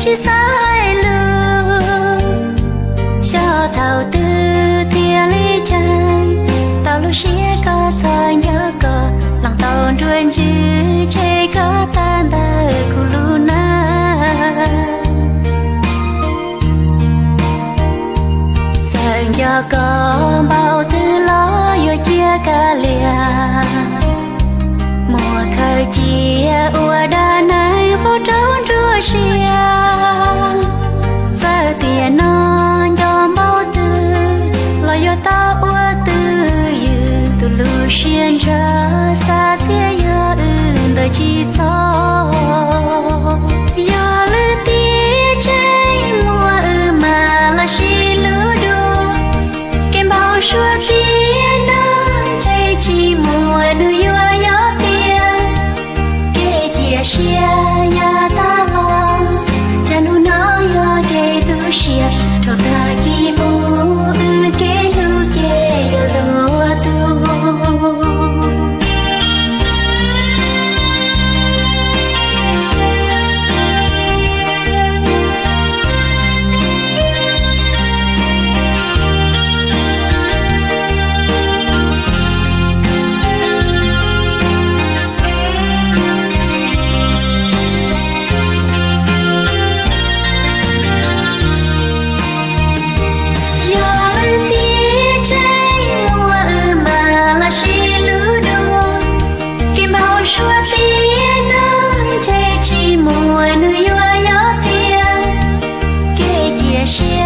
Tsis xav hais lus, xyov thaum twg thiaj li cheem tau lub siab koj txhawj nco koj, lees tau nruab ntswg tseg koj tag ntawm kuv lub neej. Txawm nco koj npaum twg los yuav cia kav liam, muab khaws cia ua dab neeg puag rau nruab siab. Txawm tiam no nco npaum twg los yuav tau ua twj ywm, tus lub siab ntshaw xav tias yog wb ntawd tsis txhob. Yog lwm tiam tseeb muaj wb mam los sib hlub dua, kev npau suav tiam no ntshe tsis muaj hnub yuav nyob tiag. Kev cia siab yav tag los, cas hnub no yog kev tu siab, rau tag kis mus wb kev hlub ces yuav luag tuag. Yog lwm tiam tseeb muaj wb mam los sib hlub dua, kev npau suav tiam no ntshe tsis muaj hnub yuav nyob tiag. Kev cia siab